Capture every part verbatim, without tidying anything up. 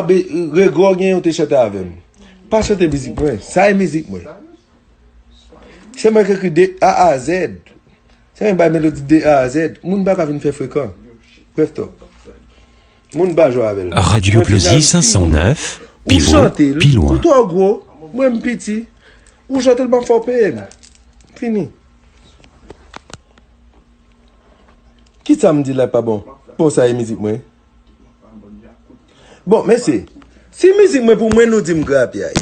Be- Regò gen yon te chante avè m. Pa chante mizik mwen. Sa e mizik mwen. Se mwen ki ekri de A a Z. Se mwen bay melodi de A a Z. Moun pa ka vin fè frekan. Bref talk. Moun pa jwe avè l. Radio Mwen Plaisir final, cinq cent neuf, ou pi wo, chante l, pi lwen. Ou twò gwo, mwen m piti. Ou chante l, m ap fè w peye m. Fini. Kisa m di la pa bon? Bon, sa e mizik mwen. Bon, mesye, si mizik mwen pou mwen, nou di m grapyay.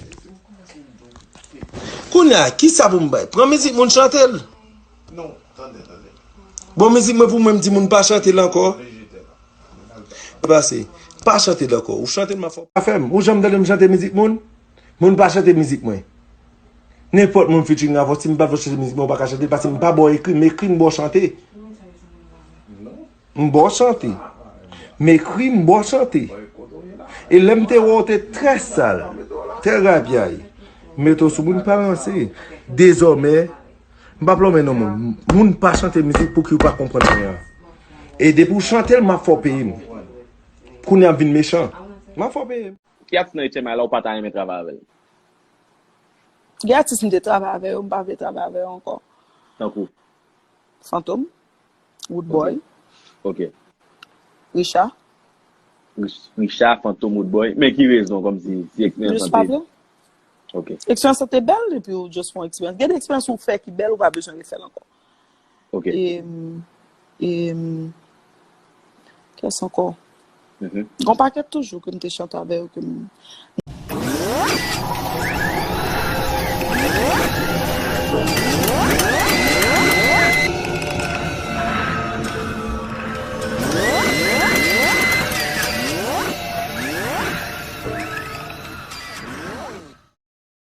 Kounye a, kisa pou m bay? Pran mizik moun chante l. Bon, mizik mwen pou mwen, m di moun pa chante l ankò. Pase, pa chante l ankò. Ou chante l, m ap fè w pa fè m. Ou janm tande m chante mizik moun? Moun pa chante mizik mwen. Nenpòt moun featuring avè w, si m pa vle chante mizik mwen, ou pa ka chante l, paske m pa ba w ekri, m ekri, m ba w chante. M ba w chante. M ekri, m ba w chante. E lè m te wè w te trè sal, trè grapyay, m mete w sou moun pa ranse. Dezòmè, m p ap lonmen non moun. Moun pa chante mizik pou ki ou pa konprann anyen an. E depi w chante l, m ap fè w peye m. Kounye a m vin mechan. M ap fè w peye m. Ki atis nan H M I la ou pa ta renmen travay avè l? Gen atis m te travay avè yo, m pa vle travay avè yo ankò. Tankou? Fantom, Woodboy, Ok. Richard. Rich- Richard, Fantom, Woodboy. Men ki rezon, kòmsi, si eksperyans Just lan pa te vle. Ok. Eksperyans lan te bèl, epi ou just fè yon eksperyans. Gen de eksperyans ou fè ki bèl, ou pa bezwen refè l ankò. Ok. E, e, kiyès ankò? Mhm. Gon pakèt toujou ke m te chante avè yo, ke m